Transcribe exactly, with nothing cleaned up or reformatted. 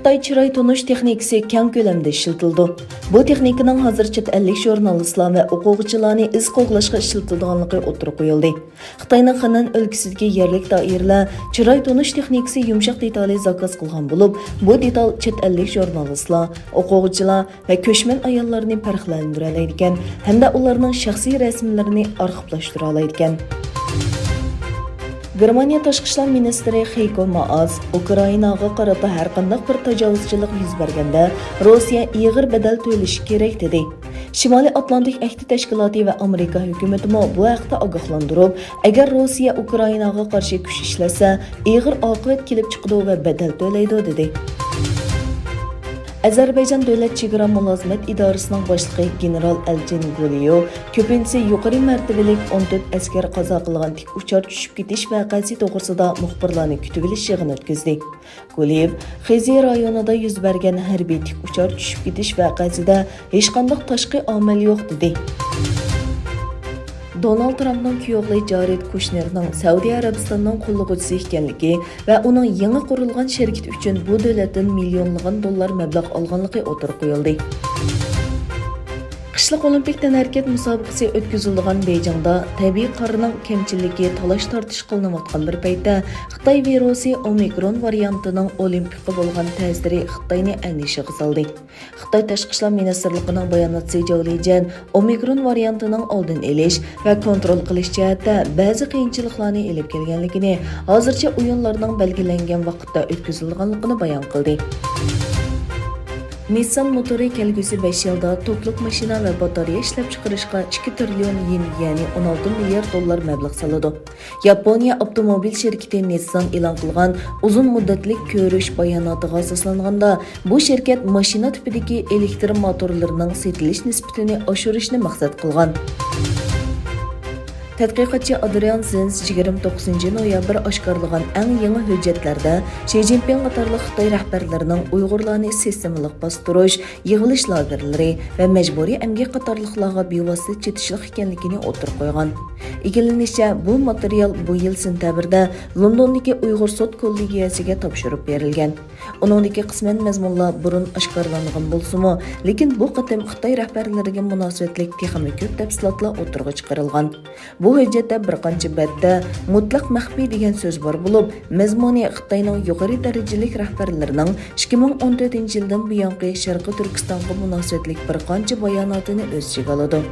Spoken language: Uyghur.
خىتاي چىراي تونۇش تېخنىكىسى كەڭ كۆلەمدە ئىشلىتىلىدۇ. بۇ تېخنىكىنىڭ ھازىر چەت ئەللىك ژۇرنالىستلار ۋە ئوقۇغۇچىلارنى ئىز قوغلاشقا ئىشلىتىدىغانلىقى ئوتتۇرىغا قويۇلدى. خىتاينىڭ خېنەن ئۆلكىسىدىكى يەرلىك دائىرىلەر چىراي تونۇش تېخنىكىسى يۇمشاق دېتالى زاكاز قىلغان بولۇپ، بۇ دېتال چەت ئەللىك ژۇرنالىستلار، ئوقۇغۇچىلار ۋە كۆچمەن ئاياللارنى پەرقلەندۈرەلەيدىكەن ھەمدە ئۇلارنىڭ شەخسىي رەسىملىرىنى ئارخىپلاشتۇرالايدىكەن. گېرمانىيە تاشقى ئىشلار مىنىستىرى خېيكو مائاس ئۇكرائىناغا قارىتا ھەرقانداق بىر تاجاۋۇزچىلىق يۈز بەرگەندە، روسىيە ئېغىر بەدەل تۆلىشى كېرەك، دېدى. شىمالىي ئاتلانتىك ئەھدى تەشكىلاتى ۋە ئامېرىكا ھۆكۈمىتىمۇ بۇ ھەقتە ئاگاھلاندۇرۇپ، ئەگەر روسىيە ئۇكرائىناغا قارشى كۈچ ئىشلەتسە، ئېغىر ئاقىۋەت كېلىپ چىقىدۇ ۋە بەدەل تۆلەيدۇ، دېدى. ئەزەربەيجان دۆلەت چېگرا مۇلازىمەت ئىدارىسىنىڭ باشلىقى گېنېرال ئەلچىن گۇلىيېۋ كۆپىنچىسى يۇقىرى مەرتىبىلىك ئون تۆت ئەسكەر قازا قىلغان تىك ئۇچار چۈشۈپ كېتىش ۋەقەسى توغرىسىدا مۇخبىرلارنى كۈتۈۋېلىش يىغىنى ئۆتكۈزدى. گۇلىيېۋ خىزى رايونىدا يۈز بەرگەن ھەربىي تىك ئۇچار چۈشۈپ كېتىش ۋەقەسىدە ھېچقانداق تاشقى ئامىل يوق، دېدى. دونالد ترامپنىڭ كۈيئوغلى جارېد كۇشنېرنىڭ سەئۇدى ئەرەبىستاننىڭ قوللىغۇچىسى ئىكەنلىكى ۋە ئۇنىڭ يېڭى قۇرۇلغان شىركىتى ئۈچۈن بۇ دۆلەتتىن مىليونلىغان دوللار مەبلەغ ئالغانلىقى ئوتتۇرىغا قويۇلدى. قىشلىق ئولىمپىك تەنھەرىكەت مۇسابىقىسى ئۆتكۈزۈلىدىغان بېيجىڭدا تەبىئىي قارنىڭ كەمچىلىكى، تالاش-تارتىش قىلىنىۋاتقان بىر پەيتتە، خىتاي ۋىرۇسى ئومىكرون ۋارىيانتىنىڭ ئولىمپىكقا بولغان تەسىرى خىتاينى ئەندىشىگە سالدى. خىتاي تاشقى ئىشلار مىنىستىرلىقىنىڭ باياناتچىسى جاۋ لىجيەن ئومىكرون ۋارىيانتىنىڭ ئالدىنى ئېلىش ۋە كونترول قىلىش جەھەتتە بەزى قىيىنچىلىقلارنى ئېلىپ كەلگەنلىكىنى، ھازىرچە ئويۇنلارنىڭ بەلگىلەنگەن ۋاقىتتا ئۆتكۈزۈلىدىغانلىقىنى بايان قىلدى. نىسسان موتورى كەلگۈسى بەش يىلدا توكلۇق ماشىنا ۋە باتارېيە ئىشلەپچىقىرىشقا ئىككى تىرىليون يېن، يەنى ئون ئالتە مىليارد دوللار مەبلەغ سالىدۇ. ياپونىيە ئاپتوموبىل شىركىتى نىسسان ئېلان قىلغان ئۇزۇن مۇددەتلىك كۆرۈش باياناتىغا ئاساسلانغاندا، بۇ شىركەت ماشىنا تىپىدىكى ئېلېكتر موتورلىرىنىڭ سېتىلىش نىسبىتىنى ئاشۇرۇشنى مەقسەت قىلغان. تەتقىقاتچى ئادرىيان زېنز يىگىرمە توققۇزىنچى نويابىر ئاشكارىلىغان ئەڭ يېڭى ھۆججەتلەردە شى جىنپىڭ قاتارلىق خىتاي رەھبەرلىرىنىڭ ئۇيغۇرلارنى سىستېمىلىق باستۇرۇش، يىغىۋېلىش لاگېرلىرى ۋە مەجبۇرىي ئەمگەك قاتارلىقلارغا بىۋاسىتە چېتىشلىق ئىكەنلىكىنى ئوتتۇرىغا قويغان. ئىگىلىنىشىچە، بۇ ماتېرىيال بۇ يىل سېنتەبىردە لوندوندىكى ئۇيغۇر سوت كوللېگىيەسىگە تاپشۇرۇپ بېرىلگەن. ئۇنىڭدىكى قىسمەن مەزمۇنلار بۇرۇن ئاشكارىلانغان بولسىمۇ، لېكىن بۇ قېتىم خىتاي رەھبەرلىرىگە مۇناسىۋەتلىك تېخىمۇ كۆپ تەپسىلاتلار ئوتتۇرىغا چىقىرىلغان. بۇ ھۆججەتتە بىر قانچە بەتتە مۇتلەق مەخپىي دېگەن سۆز بار بولۇپ، مەزمۇنى خىتاينىڭ يۇقىرى دەرىجىلىك رەھبەرلىرىنىڭ ئىككى مىڭ ئون تۆتىنچى يىلدىن بۇيانقى شەرقىي تۈركىستانغا مۇناسىۋەتلىك بىر قانچە باياناتىنى ئۆز ئىچىگە ئالىدۇ.